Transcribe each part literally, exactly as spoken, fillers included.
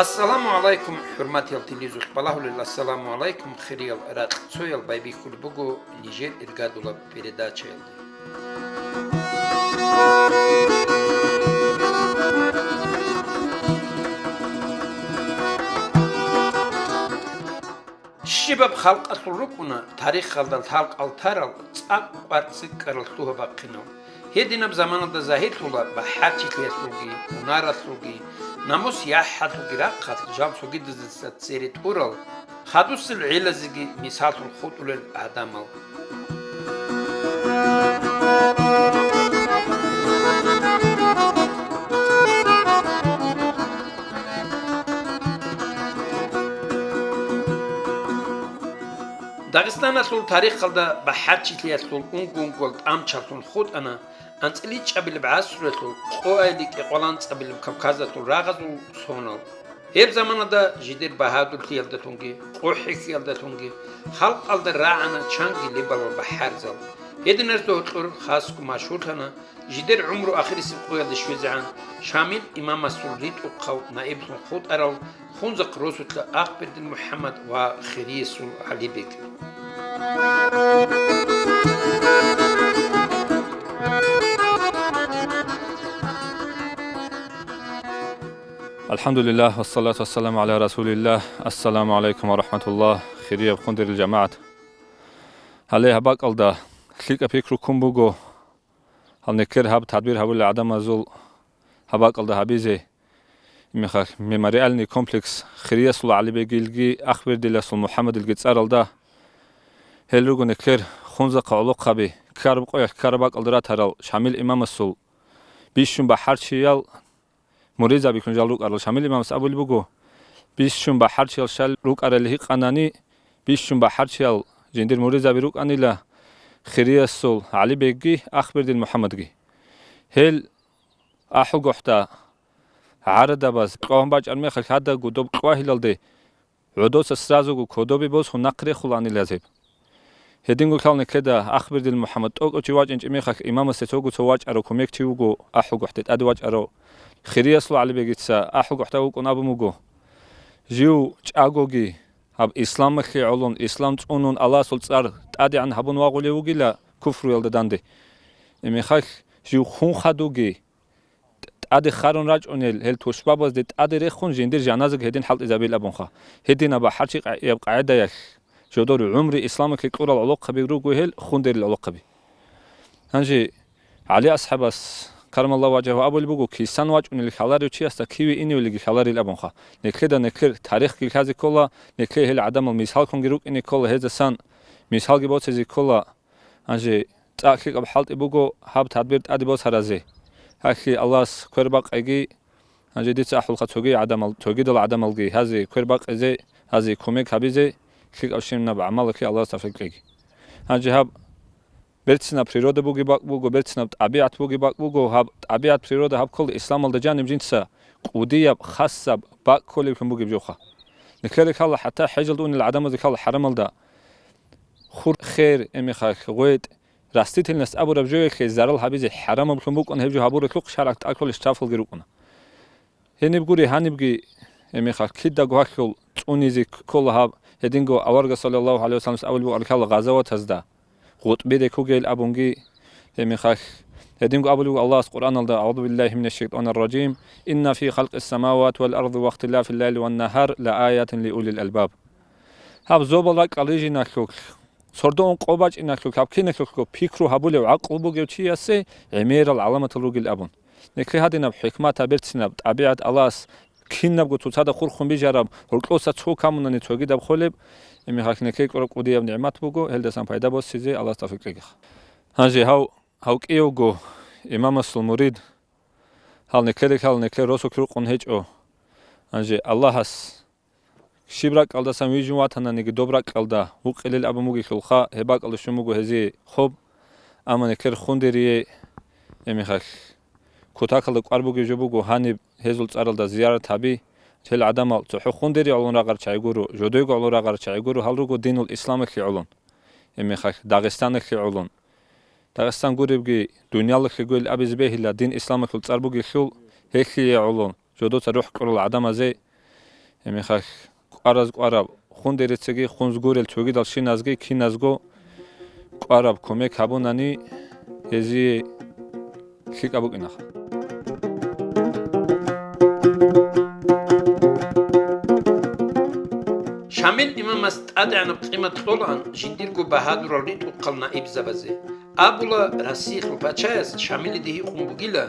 Ассаламу гӀалайкум, хӀурматиял телевизоралъ балагьулел, ассаламу гӀалайкум, хириял ракьцоял, байбихьулеб буго нижер иргадулаб передачаялде. Щибаб халкъалъул рукӀуна тарихалда лъалкӀал тарал цӀакъ кӀвар цӀикӀкӀарал лъугьа-бахъинал. Гьединаб заманалда загьирлъула бахӀарчилъиялъулги, гьунаралъулги, намус-яхӀалъулги рахъалъ жал цогидазда цере тӀурал, хадусел гӀелазеги мисаллъун хутӀулел гӀадамал. Дагъистаналъул тарихалда бахӀарчилъиялъул унго-унгоял тӀамчаллъун хутӀана анцӀила чӀабилеб гӀасруялъул къоялде кӀикъоялда анцӀабилеб Кавказалъул рагъазул сонал. Гьеб заманалда жидер багьадурлъиялдалъунги къухӀелъиялдалъунги халкъалда рагӀана чанги лебалал бахӀарзал. Гьединазда гьоркьор хасго машгьурлъана жидер гӀумру ахирисеб къоялде щвезегӀан Шамил имамасул ритӀухъав наиблъун хутӀарал Хунзахъ росулъа Ахбердил МухӀаммад ва Хириясул ГӀалибег. АлхӀамдулиллагь, вассалату вассаламу гӀала расулиллагь. Ассаламу гӀалайкум ва рахӀматуллагь, хириял хъундерил жамагӀат. Гьале гьаб бакӀалда лъикӀаб пикру ккун буго, гьал нилъер гьаб тадбир гьабулел гӀадамазул гьаб бакӀалда гьабизе, мехалъ мемориальный комплекс Хириясул ГӀалибегилги Ахбердиласул МухӀаммадилги цӀаралда. Гьел руго нилъер Хунзахъа гӀолохъаби, ккараб къоялъ ккараб бакӀалда ратарал Шамил имамасул бищун бахӀарчиял муридзабилъун жал рукӀарал. Шамил имамас абулеб буго, бищун бахӀарчиял щал рукӀарали гьикъанани, бищун бахӀарчиял жиндир муридзаби рукӀанила Хириясул ГӀалибегги Ахбердил МухӀаммадги. Гьел АхӀулгохӀда гӀарадабаз кьвагьун бачӀар мехалъ гьадагу доб кьвагьилалде гӀодоса сразуго кодобе босун нахъ рехуланила гьезеб. Гьединго лъал нилъеда Ахбердил МухӀаммад тӀокӀав чи вачӀинчӀеб мехалъ имамасде цого цо вачӀарав кумекчи вуго АхӀулгохӀде тӀаде вачӀарав. Хириясул ГӀалибегица АхӀулгохӀда вукӀун абун буго: жив чӀагоги гьаб исламалъе гӀолон, ислам цӀунун Аллагьасул цӀар тӀадегӀан гьабун вагъулев вугила куфруялда данде. Мехалъ жив хун хадуги, тӀаде харун рачӀунел гьел тушбабазде тӀаде рехун, жиндир жаназаги гьедин хӀалтӀизабил абунха. Гьединаб бахӀарчияб къагӀидаялъ жодор гӀумру исламалъе кьурал гӀолохъаби руго гьел, хундерил гӀолохъаби. Гьанже ГӀали асхӀабас, каррамаллагьу важагьу, абулеб буго, кисан вачӀунел хьаларев чиясда киве иневлиги хьаларил абунха. Нилъеда нилъер тарихги лъазе ккола, нилъее гьел гӀадамал мисаллъунги рукӀине ккола, гьезасан мисалги боцезе ккола. Гьанже цӀакъ лъикӀаб хӀалтӀи буго гьаб тадбир тӀаде босаразе. Гьалъие Аллагьас квер бакъеги, гьанже дица ахӀулха цоги гӀадамал, цогидал гӀадамалги гьазе квер бакъизе, гьазе кумек гьабизе, лъикӀабщинаб гӀамалалъе Аллагьас тавфикъ кьеги. Гьанже гьаб берцинаб природа бугеб бакӀ буго, берцинаб тӀабигӀат бугеб бакӀ буго, гьаб тӀабигӀат, природа гьаб ккола исламалда жаниб жинца кӀудияб, хасаб бакӀ кколеблъун бугеб жоха. Нилъеда лъала хӀатта хӀежалда унел гӀадамазда лъала хӀарамалда хур, хер, эмихалъ, гъветӀ, растительность абураб жоялъе зарал гьабизе хӀарамаблъун букӀана, гьеб жо гьабуралъухъ шаргӀалъ тӀад кколеб штрафалги рукӀуна. Гьениб гури, гьанибги, эмихалъ, кидаго гьалъул цӀунизе ккола гьаб, гьединго аварагас, саллаллагьу гӀалайгьи вассалам, абулеб буго гьалъала гъазаватазда, гъутӀби рекугейил абунги, эмихалъ, гьединго абулеб буго Аллагьас Къуръаналда: «АгӀузу биллагьи минаш шайтӀанир ражим. Инна фи халкъис самавати вал арзи ва ихтилафил лайли ван нагьар ла аятин ли улил албаб». Гьаб зобал ракӀал рижиналъулъ, сордо-ун къо бачӀиналъулъ, гьаб киналъулъго пикру гьабулев гӀакълу бугев чиясе гӀемерал гӀаламатал ругел абун. Нилъее гьадинаб хӀикмат, гьаб берцинаб тӀабигӀат Аллагьас кинабго цоцазда хурхун бижараб, гьоркьоса цо камунани цогидаб холеб, эмихалъ нилъее кьураб кӀудияб нигӀмат буго, гьелдасан пайда босизе Аллагьас тавфикъ кьегиха. Гьанже гьав, гьав кӀиявго имамасул мурид, гьал нилъеда лъала нилъер росулъ рукъун гьечӀо. Гьанже Аллагьас щиб ракӀалдасан вижун ватананиги доб ракӀалда вукъилел абун бугелъулха, гьеб бакӀалда щун буго гьезие хоб. Амма нилъер хундерие, эмихалъ, кутакалда кӀвар бугеб жо буго, гьаниб гьезул цӀаралда зиярат гьаби. Гьел гӀадамал цохӀо хундерие гӀолон рагъарал чагӀи гуро, жодойго гӀолон рагъарал чагӀи гуро, гьал руго динул исламалъе гӀолон, эмихалъ, Дагъистаналъе гӀолон. Дагъистан гуребги, дуниялалъе гуел абизе бегьила, дин исламалъул цӀар бугелъул, гьелъие гӀоло, жодоца рухӀ кьурал гӀадамазе, Гьеб мехалъ кӀвараз кӀвараб, хун дерецаги хунз гурел цогидал щиназги киназго кӀвараб кумек гьабунани, гьезие лъикӀаб букӀинаха. Шамил имамас тӀадегӀанаб къимат кьолаан жиндирго багьадурал ритӀухъал наибзабазе. Абула, Россиялъул пачаяс Шамилиде гьикъун бугила,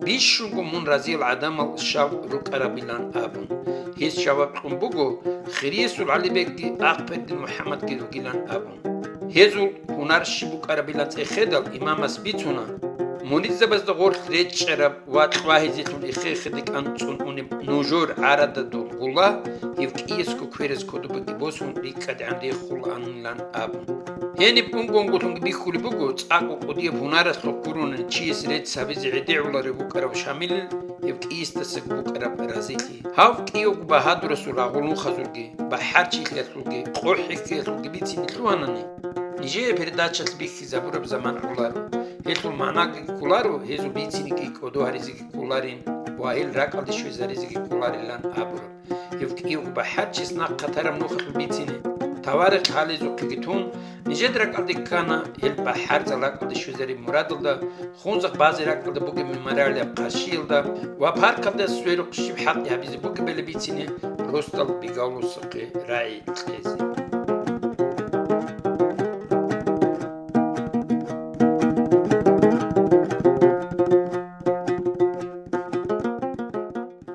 бищунго мун разиял гӀадамал щал рукӀарабилан абун. Гьес жаваб кьун буго, Хириясул ГӀалибегги Ахъбердил МухӀаммадги ругилан абун. Гьезул гьунар щиб букӀарабилан цӀехедал имамас бицуна, муридзабазда гъорлъ речӀчӀараб ва кьвагьизелъун эхе-эхеде кӀанцӀун унеб нужер гӀарададул гъула гьев кӀиясго квераз кодобаги босун рикӀкӀадегӀан рехулаанилан абун. Гьениб унгонгулъунги бихьулеб буго, цӀакъго кӀудияб гьунаралъухъ гурони чияс рецц гьабизе гӀедегӀуларев вукӀарав Шамилил гьев кӀиясдасаго букӀараб разилъи. Гьав кӀиявго багьадурасул рагъул нухазулги, бахӀарчилъиялъулги, къо-хӀехьиялъулги бицине лъугьанани, нижее передачалъ бихьизабураб заман гӀоларо. Гьелъул магӀнаги кколаро, гьезул бициниги кӀодо гьаризеги кколарин ва гьел ракӀалде щвезаризеги кколарилан абураб. Гьев кӀиявго бахӀарчияс нахъ хъатараб нухалъул бицине, таварихъ гьалезухъеги тун, нижеда ракӀалде ккана гьел бахӀарзал ракӀалде щвезареб мурадалда, Хунзахъ базе ракӀалда бугеб мемориалияб къаршиялда ва паркалда сверухъ щиб хӀалтӀи гьабизе бугебали бицине росдал Бегалусухъе рагӀи кьезе.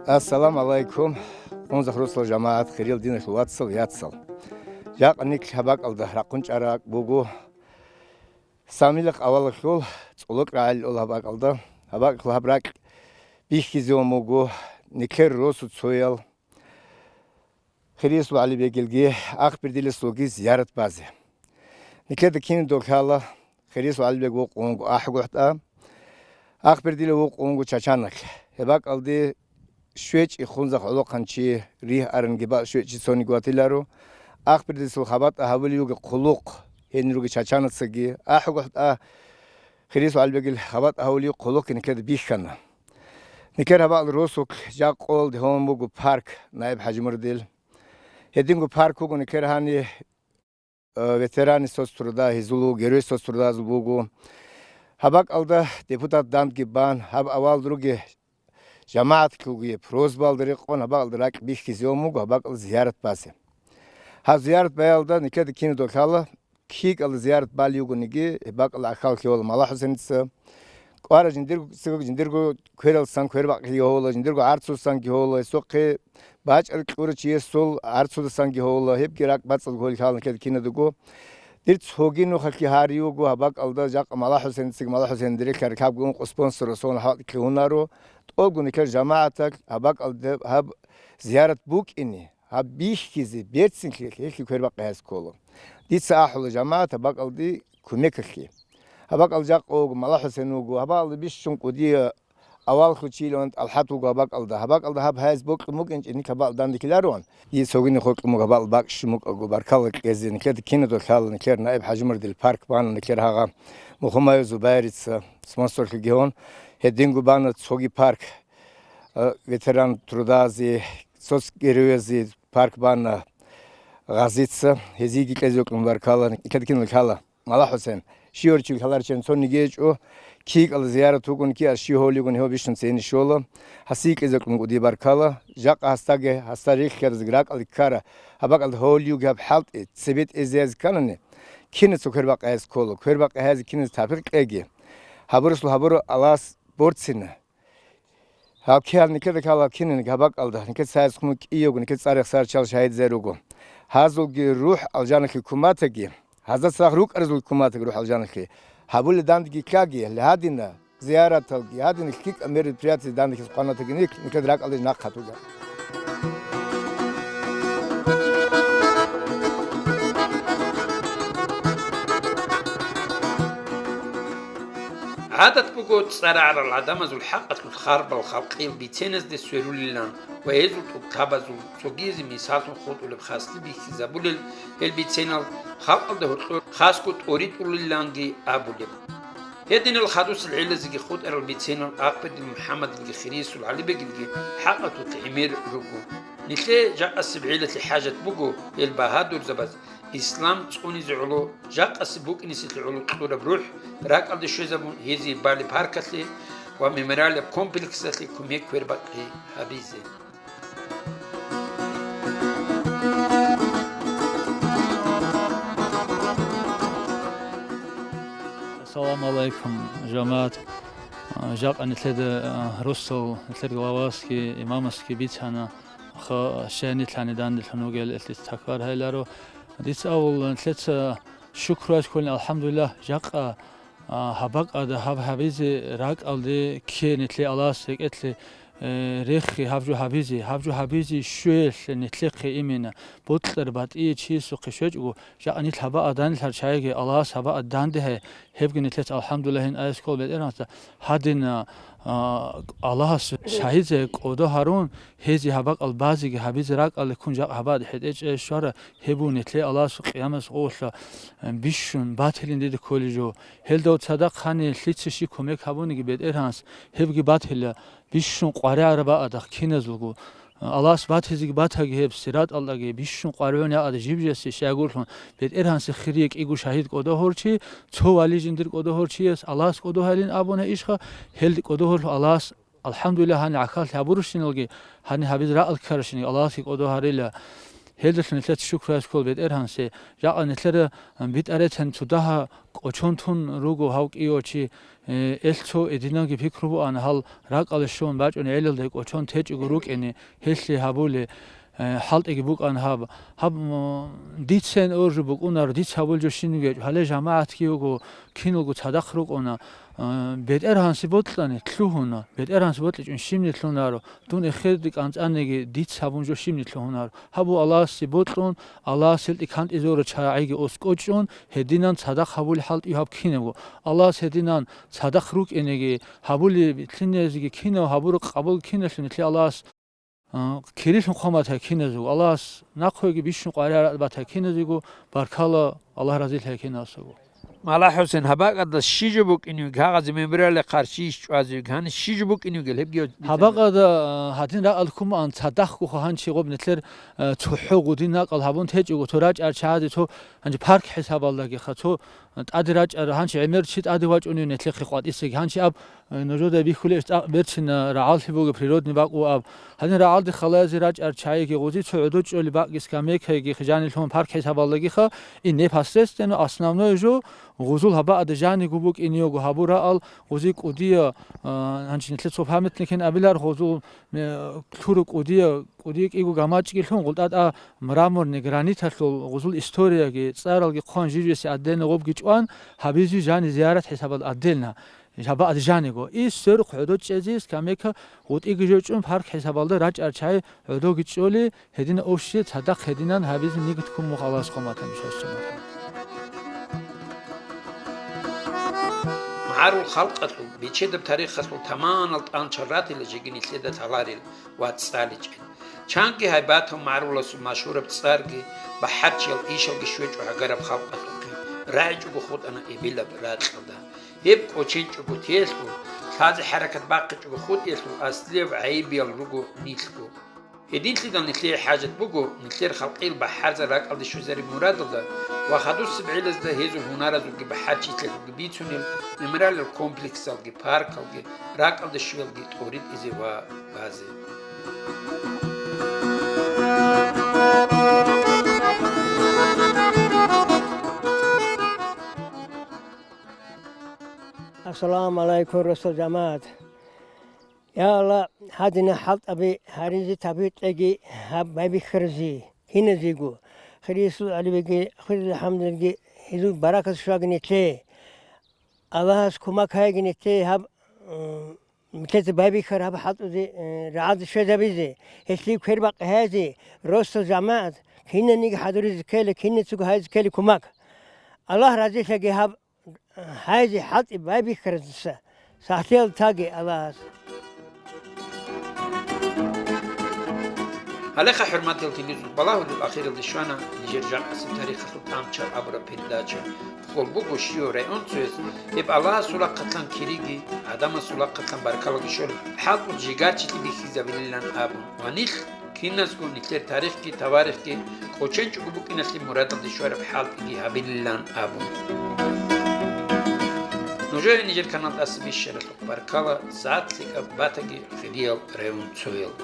Ассаламу гӀалайкум, Хунзахъ росла жамагӀат, хириял диналъул вацал, яцал. Жакъа нилъ гьаб бакӀалда рахъун чӀараб буго. Самилахъ авалалъул ЦӀолокъ рагӀалил гьаб бакӀалда, гьаб бакӀалъ гьаб ракь бихьизевун буго, нилъер росу цоял Хириясул ГӀалибегилги Ахъбердиласулги зиярат базе. Нилъеда кинабго лъала, Хириясул ГӀалибег вукъун вуго АхӀгохӀда, Ахъбердила вукъун вуго Чачаналъ. Гьеб бакӀалде щвечӀи Хунзахъ гӀолохъанчи ригь аранги бакӀ щвечӀи цониги ватиларо. Ахъбердиласул хабатӀа гьавулев вуго хъулухъ, гьенир руго Чачанацаги. АхӀгохӀда Хириясул ГӀалибегил хабатӀа гьавулев хъулухъги нилъеда бихьана. Нилъер гьаб бакӀал росулъ жакъа къоялда гьавун буго парк Наиб ХӀажимурдил. Гьединго парк вуго нилъер гьаниб, э, ветераны соцтруда, гьезул вуго, герой соцтрудазул буго. Гьаб бакӀалда депутат дандги бан, гьаб авал ругел жамагӀаталъулги просьбаялда рекъон гьаб бакӀалда ракь бихьизевун буго, гьаб бакӀалда зиярат базе. Гьаб зиярат баялда нилъеда кинабго лъала, кигӀал зиярат балев вугониги, гьеб бакӀалда гӀахьаллъи гьола МалахӀусеница. КӀвара жиндирго, жиндирго квералдасан квербакъги гьола, жиндирго гӀарцудасанги гьола, гьесухъе бачӀараб кьурав чиясул гӀарцудасанги гьола, гьебги ракӀбацӀцӀадго гьола лъала нилъеда кинабго. Дир цоги нухалъги гьарив вуго гьаб бакӀалда, жакъа МалахӀусеницаги, МалахӀусенил рехьараб лъабго ункъо спонсорасул хӀалтӀи лъугьунаро, тӀолго нилъер жамагӀаталъ гьаб бакӀалда гьаб зиярат букӀине. Гьаб бихьизе берцинлъи гьелъие квербакъи гьаризе ккола. Дица ахӀула, жамагӀат гьаб бакӀалде кумекалъе. Гьаб бакӀал жакъа вуго, МалахӀусен вуго, гьаб бакӀалда бищун кӀудияв аваллъул чилан ТӀалхӀат вуго гьаб бакӀалда. Гьаб бакӀалда гьаб гьаризе бокьун букӀинчӀеб нилъ гьаб бакӀал данде ккелароан. Дие цогидал хокьун буго гьаб бакӀ щун букӀаго, баркала кьезе, нилъеда кинабго лъала, нилъер Наиб ХӀажимурдил парк бана, нилъер гьагъа Мухумаев Зубайрица спонсорлъиги гьон, гьединго бана цоги парк, э, ветеран трудазе, соцгеройзе парк бана Гъазица, гьезиеги кьезе бокьун баркала, нилъеда кинабго лъала. МалахӀусен, щивав чи лъаларчӀун цониги гьечӀо, кигӀал зиярат вугониги, щив гьолев вугониги гьев бищун цене щола, гьасие кьезе бокьун буго дие баркала, жакъа гьасдаги, гьасда рихьарзеги ракӀалде ккара, гьаб бакӀалда гьолевги гьаб хӀалтӀи цебетӀезеязе кканани, кинаца квербакъи гьаризе ккола, квербакъи гьаризе кинаца тавфикъ кьеги. Гьабурасул гьабураб Аллагьас борцина. Гьаб кигӀал нилъеда лъала кинаниги гьаб бакӀалда, нилъер цоясухъ кӀиявго, нилъер цӀар рехсарал чиял шагьидзари руго. Гьазулги рухӀ алжаналъе ккун батаги, гьазда цадахъ рукӀаразулги ккун батаги рухӀ алжаналъе. Гьабулеб дандеги ккаги, гьадинал зияраталги, гьадинал лъикӀаб мероприятиялда дандехизе хъван батаги нилъ, нилъеда ракӀалде нахъ гьатӀуге. ГӀадат буго, цӀар рагӀарал гӀадамазул хӀакъалъулъ харбал халкъиял биценазде сверулилан ва гьезул тӀубтабазул цогизе мисаллъун хутӀулеб хаслъи бихьизабулел гьел биценал халкъалда гьоркьор хасго тӀоритӀулиланги абулеб. Гьединал хадусел гӀелазеги хутӀарал биценал Ахъбердил МухӀаммадилги Хириясул ГӀалибегилги хӀакъалъулъ гӀемер руго. Нилъее жакъасеб гӀелалъе хӀажат буго гьел багьадурзабаз ислам цӀунизе гӀоло, жакъасеб букӀинеселъе гӀоло кьураб рухӀ ракӀалде щвезабун, гьезие балеб паркалъе ва мемориалаб комплексалъе кумек квербакъи гьабизе. Ассаламу алайкум, жамагӀат. А, жакъа нилъеда, а, росал, нилъер главасги, имамасги бицана, ха, щай нилъ гьаниб данделъун вугел, гьелъица такбар гьайиларо. Дица авал нилъеца шукру гьайс кколин, алхӀамдулиллагь, жакъа, а, гьаб бакӀалда гьаб гьабизе ракӀалде кке нилъе Аллагьас рекӀелъе, э, рехи гьаб жо гьабизе, гьаб жо гьабизе щвеялъе нилъехъе имена, бокьараб батӀие чиясухъе щвечӀого, жакъа нилъ гьаб бакӀалда данделъарал чагӀиги Аллагьас гьаб бакӀалда данде гьай, гьебги нилъеца алхӀамдулиллагьин аяс ккола БетӀергьанасда. Гьадин, а, Аллагьас шагьидзе кӀодо гьарун, гьезие гьаб бакӀал базеги гьабизе ракӀалде ккун жакъа гьаб бакӀалда хӀетӀе чӀей щвара, гьеб буго нилъее Аллагьас къиямасеб къоялъ, э, бищун батилин дида кколеб жо. Гьелда цадахъ гьаниб лъица щиб кумек гьабуниги БетӀергьанас, гьебги батила, бищун къваригӀараб бакӀалда киназулго. Аллагьас батизеги батаги гьеб сираталдаги, бищун къваригӀунеб бакӀалда жиб-жибасе щайгурлъун, БетӀергьанасде хирие кӀиго шагьид кӀодо гьорчи, цо вали жиндир кӀодо гьорчияс Аллагьас кӀодо гьайилин абуна ишха, гьел кӀодо гьорлъу Аллагьас, алхӀамдулиллагь, гьаниб гӀахьаллъи гьабурущиналги, гьаниб гьабизе ракӀалде ккаращиналги Аллагьасги кӀодо гьарила. Гьелдалъун нилъеца шукру гьайс ккола БетӀергьанасде. Жакъа нилъер, м, битӀараб тун цо дагьа кӀочон тун руго гьав кӀиявав чи, э, эл цо эдинабги пикру буана, гьал ракӀалде щун бачӀунеб гӀелалда кӀочон течӀого рукӀине, гьелъие гьабулеб, э, хӀалтӀиги букӀана гьаб. Гьаб, м, дицайин ор жо букӀунаро, дица гьабулеб жо щибниги гьечӀо. Гьале жамагӀатги вуго, киналго цадахъ рукӀуна. Э, БетӀергьанасде бокьани, лъугьуна. БетӀергьанасде бокьичӀони щибниги лъугьунаро. Дун эхеде кӀанцӀаниги, дица гьабун жо щибниги лъугьунаро. Гьаб буго Аллагьасде бокьун, Аллагьас гьелде кантӀизарурал чагӀиги оскӀочӀун, гьединан цадахъ гьабулеб хӀалтӀи гьаб кинабго. Аллагьас гьединан цадахъ рукӀинеги, гьабулеб лъинезеги кинав гьабураб къабул киналъе нилъее Аллагьас, а, кирилъун хъван батай киназего, Аллагьас нахъеги бищун къваригӀараб батай киназего баркала, Аллагь разилъаяй кинасего. Мала ХӀусен, гьаб бакӀалда щиб жо букӀиневги, гьагъазе мемориалалъе хъарщийищ чӀвазевги, гьаниб щиб жо букӀиневги, гьебги гьаб бакӀалда, а, гьадин ракӀалде ккун букӀана, цадахъго ханчи гъоб нилъер, а, цохӀо гъудин накъал гьабун течӀого, цо рачӀарал чагӀазе цо, гьанже парк хӀисабалдаги ха, цо, а, тӀаде рачӀарал, гьанчи гӀемер чи тӀаде вачӀунев нилъехъе къватӀисеги, гьанчи аб, а, нужеда бихьулеб цӀакъ берцина рагӀаллъи бугеб природный бакӀ буго аб. Гьадин рагӀалде халазе рачӀарал чагӀиги гъузи цо гӀодов чӀолеб бакӀги скамейкаги хижанилъун парк хӀисабалдагиха, и непосредственно основное жо гъузул гьаб бакӀалда жаниго букӀине його гьабурал гъузи кӀудияв, а, гьанчи нилъер цо памятникин абилар, гъузул, э, лъураб кӀудияв, кӀудияв кӀиго гамачӀги лъун, гъултӀа-тӀа мраморный граниталъул гъузул историяги, цӀаралги хъван жижеси отдельно гъобги чӀван, гьабизе жани зиярат хӀисабалда отдельно. Гьаб бакӀалда жаниго. И сверухъ гӀодов чӀезе скамейка гъутӀиги жо чӀун парк хӀисабалда рачӀарал чагӀи гӀодовги чӀолей, гьединав общий цадахъ гьединан гьабизе нигит ккун мух Аллагьас хъван батани щас чамалъ. МагӀарул халкъалъул, бечедаб тарихалъул таманал тӀанчал ратила жеги нилъеда лъаларел ва цӀаличӀел. Чанги гьайбатав магӀаруласул машгьураб цӀарги, бахӀарчиял ишалги щвечӀо гӀагараб халкъалъухъе, рагӀичӀого хутӀана эбелаб ракьалда. Гьеб кӀоченчӀого теялъул, лъазе хӀаракат бахъичӀого хутӀиялъул аслияб гӀайибиял руго нилъго. Гьединлъидал нилъее хӀажат буго нилъер халкъил бахӀарзал ракӀалде щвезареб мурадалда ва хадусеб гӀелазда гьезул гьунаразулги бахӀарчилъиялъулги бицунел мемориалал комплексалги, паркалги, ракӀалде щвеялги тӀоритӀизе ва базе. Ассаламу гӀалайкум, росал жамагӀат. Я Аллагь, гьадинал хӀалтӀаби гьаризе тавпикъ кьеги гьаб байбихьаразе киназего, Хириясул ГӀалибиги, Хириял ХӀамдалги гьезул баракат щвагинитлъе. Аллагьас кумак гьайгинитлъе гьаб, м, нилъеца байбихьараб хӀалтӀузе, э, рагӀалде щвезабизе, гьелъие квербакъи гьазе, росал жамагӀат, кинаниги хӀадуризе ккела, кинацаго гьайзе ккела кумак. Аллагь разилъаги гьаб гьайзе хӀалтӀи байбихьараздаса сахлъиялда таге Аллагьас. Гьалеха, хӀурматиял телевизор балагьулел, ахиралде щвана нижер жакъасеб тарихалъул тӀамчал абураб передача. Хьул буго щивав районцояс гьеб Аллагьасул рахъалъан кириги, гӀадамасул рахъалъан баркалаги щолеб хӀалтӀул жигарчилъи бихьизабилилан абун ва нилъ киназго нилъер тарихги таварихги кӀоченчӀого букӀиналъе мурадалде щвараб хӀалтӀиги гьабилилан абун. Нужее нижер канал тӀаса бищаралъухъ баркала, сагӀат лъикӀаб батаги хириял район цоял.